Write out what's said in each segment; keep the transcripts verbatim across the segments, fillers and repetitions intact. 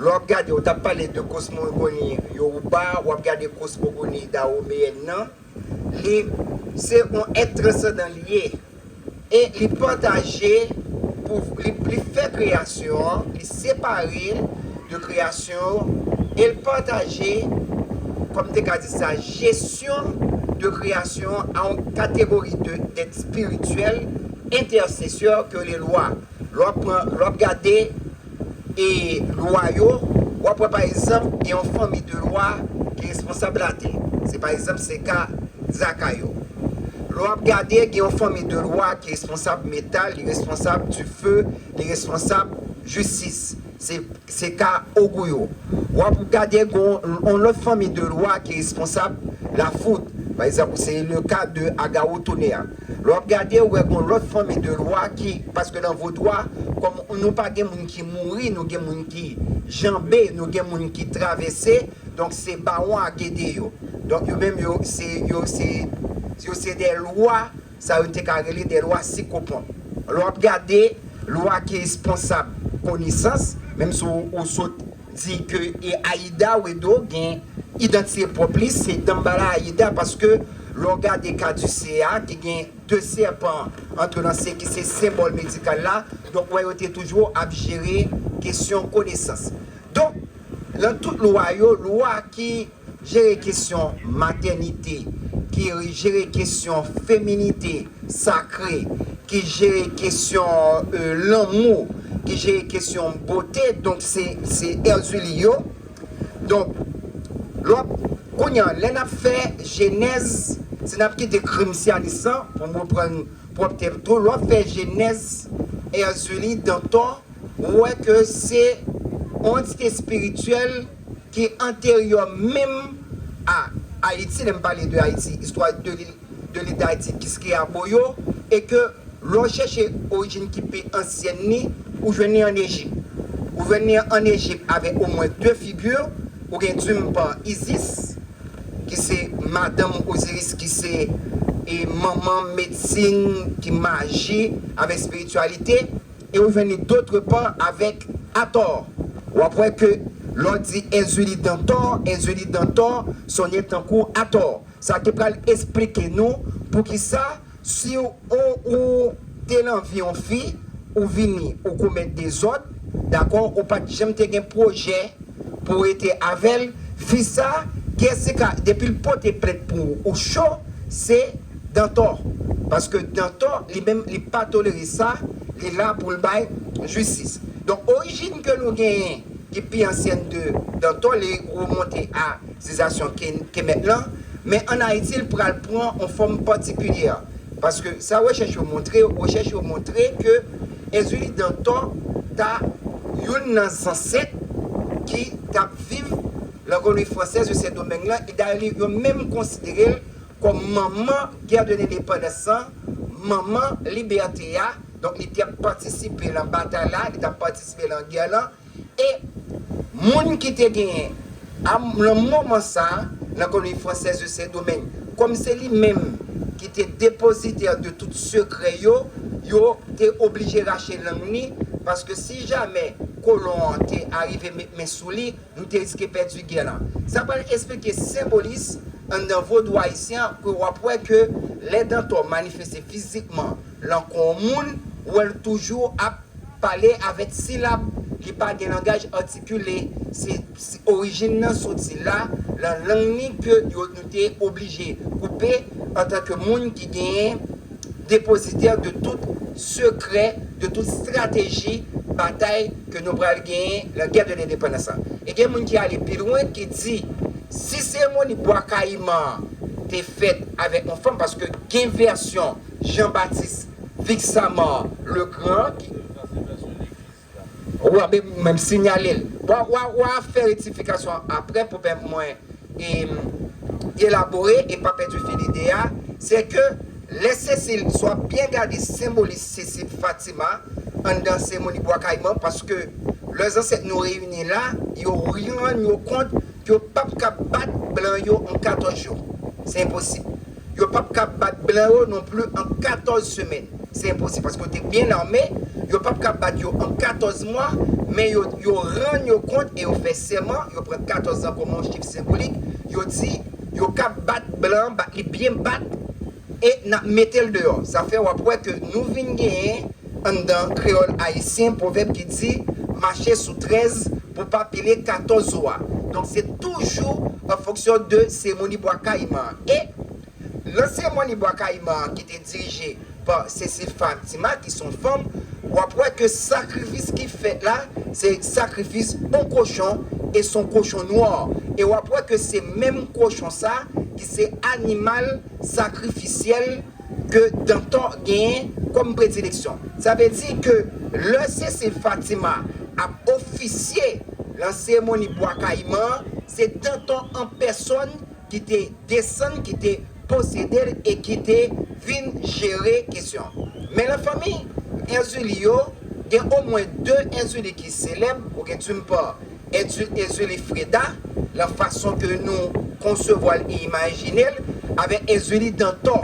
Lè w ap gade, w t ap pale de kosmogoni Yoruba, w ap gade kosmogoni dawomeyèn nan. Li se yon èt transandan li ye. E li pataje pou li, li fè kreyasyon an, li separe l de kreyasyon an, e l pataje, kòm te ka di sa, jesyon de kreyasyon an a yon kategori de d'êtres spirituels intercesseurs ke le lwa. Lè w ap pran, lè w ap gade e lwa yo, w ap wè pa egzanp, gen yon fanmi de lwa ki responsab latè. Se pa egzanp, se ka Zaka yo. Lè w ap gade, gen yon fanmi de lwa ki responsab metal, li responsab dife, li responsab jistis. Se, se ka Ogou yo. W ap gade, gen yon, yon lòt fanmi de lwa ki responsab lafout. Pa egzanp, se le ka de Agawou Tonè. Lè w ap gade, ou wè gen yon lòt fanmi de lwa ki, paske nan vodou a, kòm nou pa gen moun ki mouri, nou gen moun ki janbe, nou gen moun ki travèse, donk se bawon a Gede yo. Donk yo menm, yo se, yo se, yo se de lwa, sa yo te ka rele de lwa sikopon. Lè w ap gade, lwa ki responsab konesans, menm si w, ou sot di ke e Aida Wedo gen idantite pwòp li, se Dambala Aida, paske lè w gade ka di se a, ki gen de sèpan antrelanse ki se senbòl medikal la, donk wè yo te toujou ap jere kesyon konesans. Donk, nan tout lwa yo, lwa ki jere kesyon matènite, ki jere kesyon feminite sakre, ki jere kesyon, e, lanmou, ki jere kesyon bote, donk se, se Èzili yo. Donk, lè w ap, kounye a, lè n ap fè jenèz, si n ap kite krimsyanis lan, pou m reprann pwòp tèm tou, lè w ap fè jenèz Èzili Dantò, ou wè ke se yon antite espirityèl ki anteryè menm a Ayiti, lè m pale de Ayiti, istwa de lil, de lil Dayiti, Kiskeya Boyo, e ke lè w chèche orijin ki pi ansyèn li, ou jwenn li ann Ejip. Ou jwenn li ann Ejip avèk omwen de figi, ou gen d'une part Isis, ki se madanm Oziris, ki se, e, manman medsin, ki maji avèk espirityalite, e ou jwenn li d'autre part avèk Atò. W ap wè ke lè w di Èzili Dantò, Èzili Dantò sonnen tankou Atò. Sa ki pral esplike nou poukisa, si ou, ou te nan vi yon fi, ou vini, ou komèt dezòd, dakò, ou pa t janm te gen pwojè pou w rete avè l, fi sa, kiyès ki ka, depi l pote plent pou ou, ou cho, se Dantò. Paske Dantò, li menm, li pa tolere sa, li la pou l bay jistis. Donk, orijin ke nou genyen, ki pi ansyèn de Dantò, li remonte a sivilizasyon Ke-, Kemet lan, men ann Ayiti, l pral pran yon fòm patikilyè. Paske sa rechèch yo montre, rechèch yo montre ke Èzili Dantò ta youn nan zansèt ki t ap viv nan koloni fransèz de Sendomeng lan, e dayè li, yo menm konsidere l kòm manman gè de lendepandans lan, manman libète a. Donk, li t ap patisipe nan batay la, li t ap patisipe nan gè lan, e moun ki te genyen, a, nan moman sa a, nan koloni fransèz de Sendomeng, kòm se li menm ki te depozitè de tout sekrè yo, yo te oblije rache lang li, paske si jamè kolon an te arive met men sou li, nou te riske pèdi gè lan. Sa pral esplike senbolis anndan vodou ayisyen an, ke w ap wè ke lè Dantò manifeste fizikman lan kò yon moun, ou wè l toujou ap pale avèk silab, li pa gen langaj atikile, se, se orijin nan soti la, lan lang li ke yo, nou te oblije koupe antanke moun ki genyen depozitè de tout sekrè, de tout estrateji batay ke nou pral genyen lan gè de lendepandans lan. E gen moun ki ale pi lwen, ki di, si seremoni Bwa Kayiman te fèt avèk yon fanm, paske gen vèsyon Jean-Baptiste Vixamar Legrand, ki, w a, men, men m sinyale l. W a, w a, w a fè rektifikasyon an apre pou pèmèt mwen, e, elabore e pa pèdi fil ide a. Se ke lè Sesil, si w ap byen gade senbolis Sesil Fatima anndan seremoni Bwa Kayiman, paske lè zansèt nou reyini la, yo rann yo kont ke yo p ap kab bat blan yo an katòz jou. Se enposib. Yo p ap kab bat blan yo non pli an katòz semèn. Se enposib, paske yo te byen ame. Yo p ap kab bat yo an katòz mwa, men yo, yo rann yo kont e yo fè sèman, yo pran katòz lan kòm yon chif senbolik, yo di yo ka bat blan an, bat li byen bat, e n ap mete l deyò. Sa fè w ap wè ke nou vin genyen anndan kreyòl ayisyen pwovèb ki di, mache sou trèz pou pa pile katòz ou a. Donk, se toujou an fonksyon de seremoni Bwa Kayiman an. E nan seremoni Bwa Kayiman an ki te dirije pa Cécile Fatima, ki se yon fanm, w ap wè ke sakrifis ki fèt la, se sakrifis yon kochon, e se yon kochon nwa. E w ap wè ke se menm kochon sa ki se animal sakrifisyèl ke Dantò genyen kòm predileksyon. Sa vle di ke lè Cécile Fatima ap ofisye nan seremoni Bwa Kayiman an, se Dantò an pèsòn ki te desann, ki te posede l e ki te vin jere kesyon an. Men nan fanmi Èzili yo, gen omwen de Èzili ki selèb, ou gen d'une part Èzi-, Èzili Freda, nan fason ke nou konsevwa l e imajine l, avèk Èzili Dantò.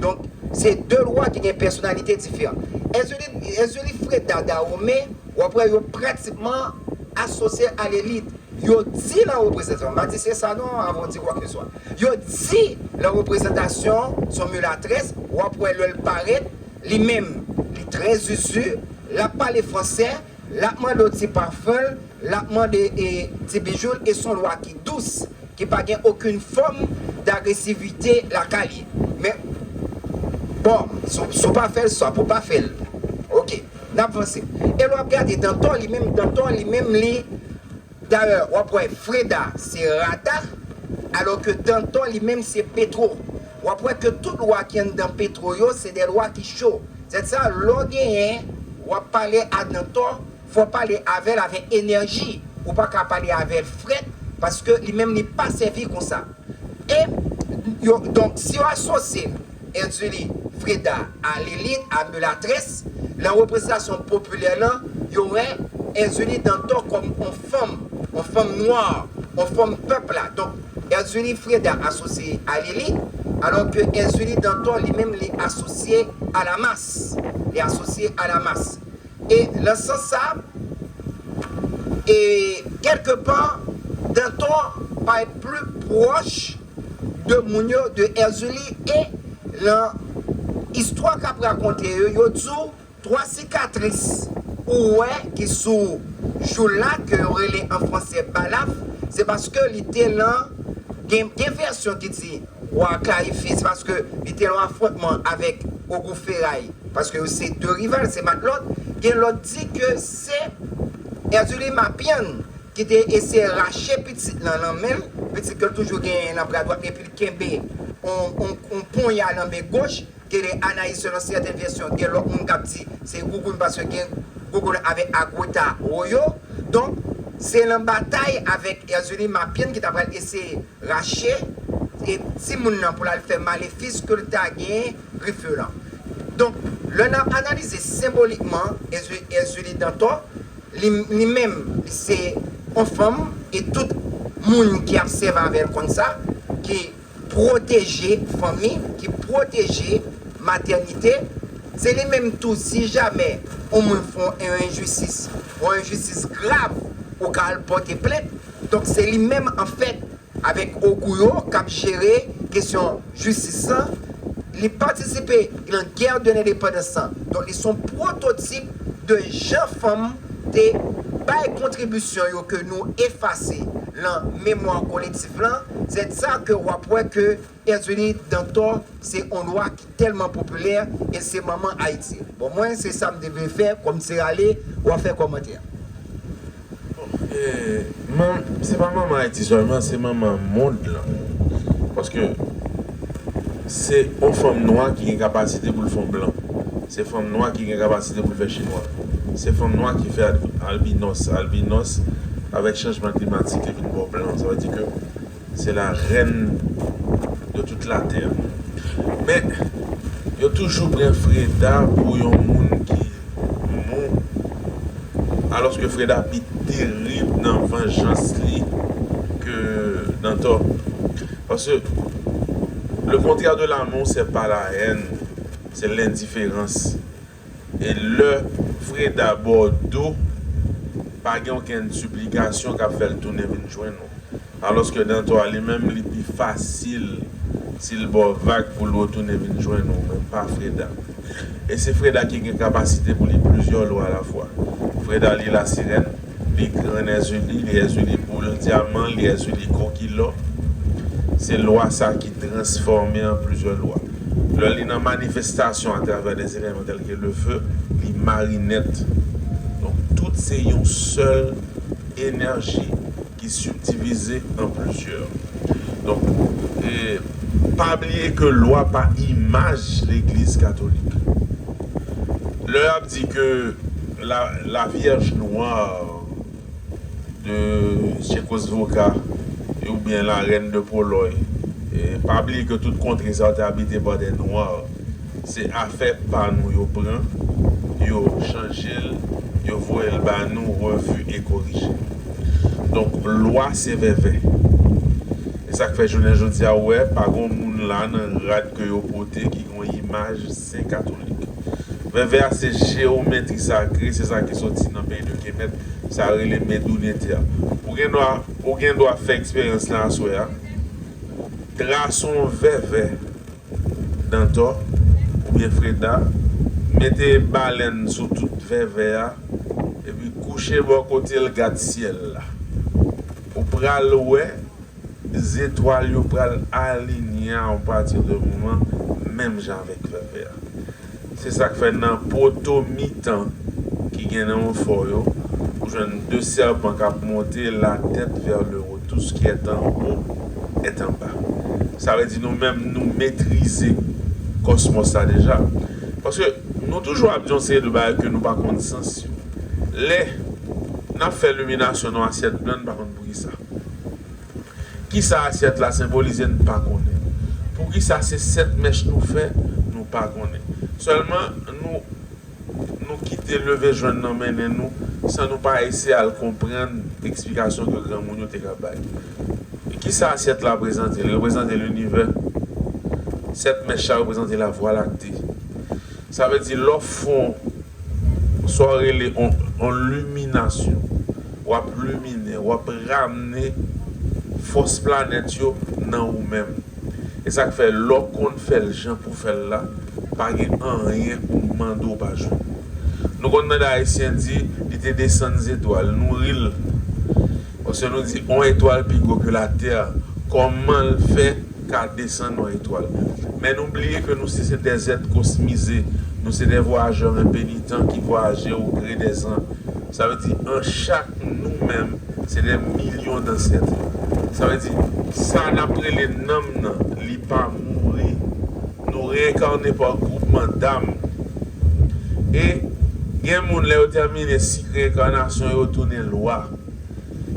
Donk, se de lwa ki gen pèsonalite diferan. Èzili, Èzili Freda Dahomey, w ap wè yo pratikman asosye a lelit. Yo di nan reprezantasyon, m pa di se sa non, avan w di kwakeswa. Yo di nan reprezantasyon, se yon milatrès, w ap wè lè l parèt, li menm, li trè zuzu, l ap pale fransè, l ap mande w ti pafen l, l ap mande, e, ti bijou l, e se yon lwa ki dous, ki pa gen okenn fòm d'agresivite lakay li. Men, bon, si w, si w pa fè l, sa pou pa fè l. Oke, n ap vanse. E lè w ap gade Dantò li menm, Dantò li menm, li, dayè, w ap wè Freda se Rada, alò ke Dantò li menm se Petwo. W ap wè ke tout lwa ki anndan Petwo yo, se de lwa ki cho. Sètadi, lè w genyen, w ap pale a Dantò, fò w pale avè l avèk enèji. Ou pa ka pale avè l frèt, paske li menm li pa sèvi konsa. E yo, donk, si yo asosye Èzili Freda a lelit, a milatrès, nan reprezantasyon popilè lan, yo wè Èzili Dantò kòm yon fanm, yon fanm nwa, yon fanm pèp la. Donk, Èzili Freda asosye a lelit, alò ke Èzili Dantò li menm li asosye a la mas. Li asosye a la mas. E nan sans sa, e kèlkepa, Dantò parèt pli pwòch de moun yo, de Èzili, e nan istwa k ap rakonte yo, yo di w twa sikatris ou wè ki sou jou l la, ke yo rele an fransè balaf, se paske li te lan, gen, gen vèsyon ki di, w a klarifye, se paske li te lan afwontman avèk Ogou Feray, paske yo se de rival, se matlòt. Gen lòt di ke se Èzili Mapyann ki te eseye rache pitit lan nan men l, pitit ke l toujou genyen nan bra dwat, epi l kenbe on, on, on ponya nan men goch, ki rele Anaïs, selon sèten vèsyon, gen lòt moun k ap di se Gougoun, paske gen Gougoun avèk Agweta Woyo. Donk, se lan batay avèk Èzili Mapyann ki ta pral eseye rache e timoun nan pou l al fè malefis ke l ta genyen grif yo lan. Donk, lè n ap analize senbolikman Èzi-, Èzili Dantò, li, li menm, li se yon fanm, e tout moun ki ap sèvi avè l konn sa, ki pwoteje fanmi, ki pwoteje matènite. Se li menm tou, si jamè yon moun fè yon enjistis, yon enjistis grav, ou ka al pòte plent. Donk, se li menm, anfèt, avèk Ogou yo, k ap jere kesyon jistis lan. Li patisipe nan guerre de l'indépendance lan. Donk, li se yon pwototip de jan fanm te bay kontribisyon yo ke nou efase lan memwa kolektif lan. Se sa ke w ap wè ke Èzili Dantò se yon lwa ki tèlman popilè e se manman Ayiti. Bon, mwen, se sa m te vle fè, kòm se rale, w ap fè kòmantè. Bon, e, man, se pa manman Ayiti sèlman, se manman mond lan. Paske se yon fanm nwa ki gen kapasite pou l fè yon blan. Se fanm nwa ki gen kapasite pou l fè chinwa. Se fanm nwa ki fè al-, albinòs. Albinòs, avèk chanjman klimatik, li vin bò blan. Sa vle di ke c'est la reine de toute la terre. Men, yo toujou pran Freda pou yon moun ki mou, alòske Freda pi terib nan vanjans li ke Dantò. Paske le contraire de l'amour, c'est pas la haine, c'est l'indifférence. E lè Freda ba w do, Pa gen okenn siplikasyon k ap fè l tounen vin jwenn ou. Alòske Dantò a li menm, li pi fasil si l ba w vag pou l retounen vin jwenn ou, men pa Freda. E se Freda ki gen kapasite pou li plizyè lwa alafwa. Freda li lasirèn, li gran Èzili, li Èzili boul dyaman, li Èzili kokilò. Se lwa sa ki transfòme an plizyè lwa. Lè li nan manifestasyon atravè des éléments tels que le feu, li marinèt. Donk, tout se yon sèl enèji ki sibdivize an plizyè. Donk, e, pa bliye ke lwa pa imaj Legliz Katolik. Lè y ap di ke la, la Vierge Noire de Tchecoslovaquie oubyen la Reine de Pologne, e, pa bliye ke tout kontre sa yo te abite pa de nwa. Se afè pa nou yo pran, yo chanje l, yo voye l ba nou revi e korije. Donk, lwa se vèvè. E sa k fè jounen jodi a, ou wè, pa gen moun la nan rad ke yo pote ki gen yon imaj sen katolik. Vèvè a se jewometri sakre, se sa ki soti nan peyi de Kemet, sa rele Medounete a. Ou gen dwa, ou gen dwa fè eksperyans la aswè a. Trase yon vèvè Dantò oubyen Freda, mete balèn sou tout vèvè a, epi kouche bò kote l gad syèl la. Ou pral wè zetwal yo pral alinye a yon pati de moman, menm jan avèk vèvè a. Se sa k fè nan poto mitan ki gen nan yon fò yo, ou jwenn de sèpan k ap monte, la tête vers le haut. Tout ce qui est en haut est en bas. Sa vle di nou menm, nou metrize kòsmòs la deja. Paske nou toujou ap di yon seri de bagay ke nou pa konn sans yo. Lè n ap fè liminasyon nan asyèt blan, n pa konn poukisa. Kisa asyèt la senbolize, n pa konnen. Poukisa se sèt mèch nou fè, nou pa konnen. Sèlman, nou, nou kite leve jwenn nan mennen nou, san nou pa eseye al konprann eksplikasyon ke granmoun yo te ka bay. E kisa asyèt la reprezante? Li reprezante linivè. Sèt mèch la reprezante la Voie Lactée. Sa vle di, lè w fè yon sa w rele on, on liminasyon. W ap limine, w ap ramne fòs planèt yo nan ou menm. E sa k fè, lè w konn fè l jan pou fè l la, pa gen anyen ou mande w pa jwenn. Nou konn tande Ayisyen di, li te desann zetwal, nou ri l. Paske nou di, on etwal pi gwo ke latè, kòman l fè ka desann yon etwal? Men nou bliye ke nou se, se des êtres cosmisés, nou se des voyageurs impénitents ki vwayaje o gré des ans. Sa vle di, an chak nou menm, se des millions d'ancêtres. Sa vle di, sa n ap rele nanm nan, li pa mouri. Nou reyènkane pa gwoupman dam. E gen moun, lè yo tèmine sik reyènkanasyon, yo tounen lwa.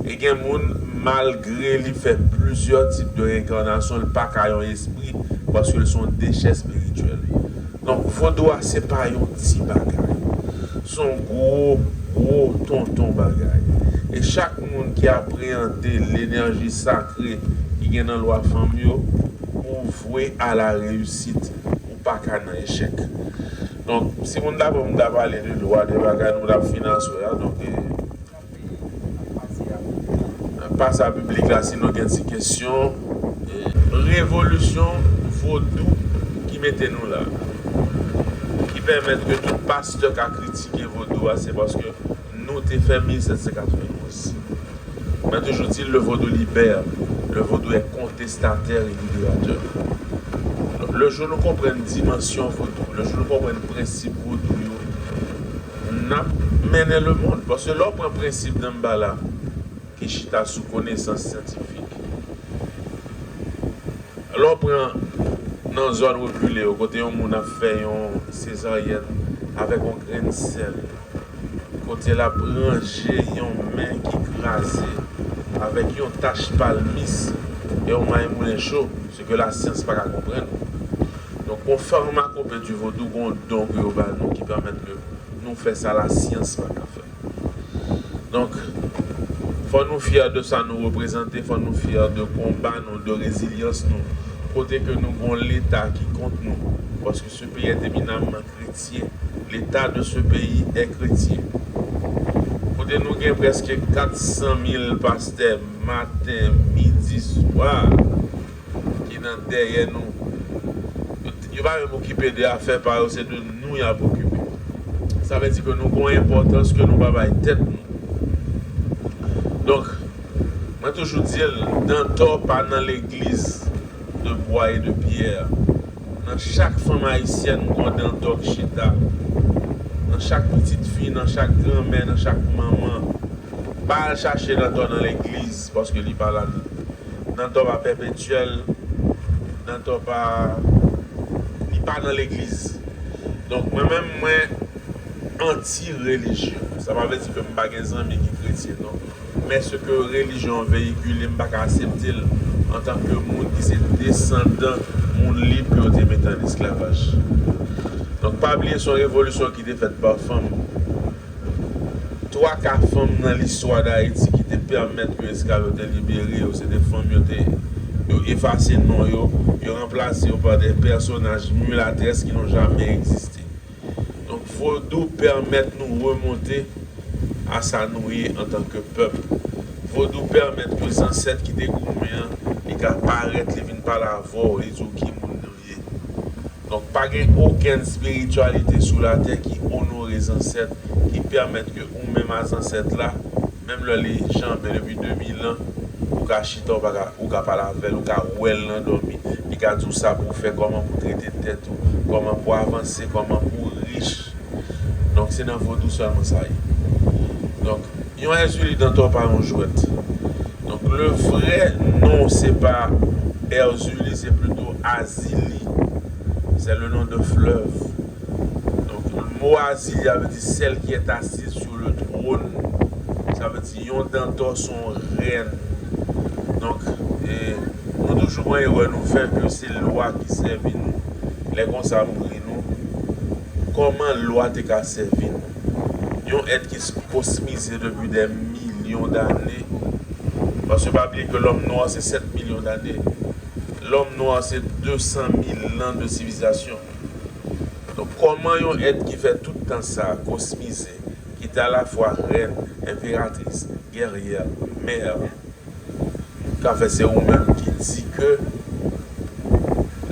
E gen moun, malgre li fè plizyè tip de reyènkanasyon, li pa ka yon espri, paske li se yon dechè espirityèl. Donk, vodou a, se pa yon ti bagay. Se yon gwo, gwo tonton bagay. E chak moun ki apreyande lenèji sakre ki gen nan lwa fanm yo, ou vwe a la reyisit. Ou pa ka nan echèk. Donk, si moun ta pran, moun ta pale de lwa, de bagay, nou ta fin aswè a. Donk, e, pase a piblik la, si nou gen ti kesyon. E, revolisyon vodou ki mete nou la, ki pèmèt ke tout pastè ka kritike vodou a, se paske nou te fè mil sèt san katrevennouz. Mwen toujou di, le vodou libère, le vodou est contestataire et libérateur. Le jou nou konprann dimansyon vodou, le jou nou konprann prensip vodou yo, n ap mennen lemonn. Paske lè w pran prensip Danmbala, ki chita sou konesans syantifik, lè w pran nan zòn rekile yo, kote yon moun ap fè yon sezaryèn avèk yon grenn sèl, kote l ap ranje yon men ki kraze avèk yon tach palmis e yon may moulen cho, se ke lasyans pa ka konprann. Donk, yon famakope di vodou gen yon don ke yo ba nou ki pèmèt ke nou fè sa lasyans pa ka fè. Donk, fò nou fyè de sa nou reprezante, fò nou fyè de konba nou, de rezilyans nou, kote ke nou gon Leta ki kont nou, paske se peyi est éminemment chrétien, l'État de ce pays est chrétien. Kote Nou gen prèske kat san mil pastè maten, midi, swa ki nan dèyè nou. Yo, yo pa menm okipe de afè pa yo, se de nou y ap okipe. Sa vle di ke nou gen yon enpòtans ke nou pa bay tèt nou. Donk, mwen toujou di l, dantò pa nan legliz de bwa e de pyè. Nan chak fanm ayisyèn, gon dantò k chita. Nan chak pitit fi, nan chak granmè, nan chak manman. Pa al chache dantò nan legliz, paske li pa la. Dantò pa pèpetyèl, dantò pa, li pa nan legliz. Donk, mwen menm, mwen anti-relijyon. Sa pa vle di ke m pa gen zanmi ki kretyen, non. Men se ke relijyon an veyikile, m pa ka aksepte l antanke moun ki se desandan moun lib ke yo te mete an esklavaj. Donk, pa bliye se yon revolisyon ki te fèt pa fanm. Twa ka fanm nan listwa Dayiti ki te pèmèt ke esklav yo te libere yo, se te fanm yo te, yo efase non yo, yo ranplase yo pa de pèsonaj milatrès ki n'ont jamais existé. Donk, vodou pèmèt nou remonte a sa nou ye antanke pèp. Vodou pèmèt ke zansèt ki te goumen an, li ka parèt, li vin pale avè w, li di w ki moun nou ye. Donk, pa gen okenn espirityalite sou latè ki onore zansèt, ki pèmèt ke ou menm a zansèt la, menm lè li janbe depi de mil an, ou ka chita, ou pa ka, ou ka pale avè l, ou ka wè l nan dòmi, li ka di w sa pou w fè, kòman pou w trete tèt ou, kòman pou w avanse, kòman pou w rich. Donk, se nan vodou sèlman sa ye. Donk, yon Èzili dantò pa yon jwèt. Donk, le vrè non, se pa Èzili, se plito Azili. C'est le nom de fleuve. Donk, mo Azili a vle di celle qui est assise sur le trône. Sa vle di yon dantò se yon rèn. Donk, e, nou toujou gen erè nou fè ke se lwa ki sèvi nou. Lè konsa, m di nou, kòman lwa te ka sèvi nou? Yon èt ki s-, kosmize depi dè milyon dane. Paske pa bliye ke lòm nwa se sèt milyon dane. Lòm nwa se de san mil lan de sivilizasyon. Donk, kòman yon èt ki fè tout tan sa a kosmize, ki te alafwa rèn, enperatris, gèryè, mè, ka fè se ou menm ki di ke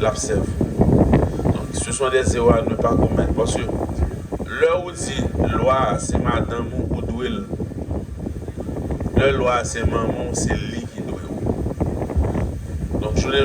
l ap sèvi. Donk, ce sont des erreurs à ne pas commettre. Paske lè ou di lwa a se madanm ou, ou dwe l. Lè lwa a se manman w, se li ki dwe ou. Donk, jounen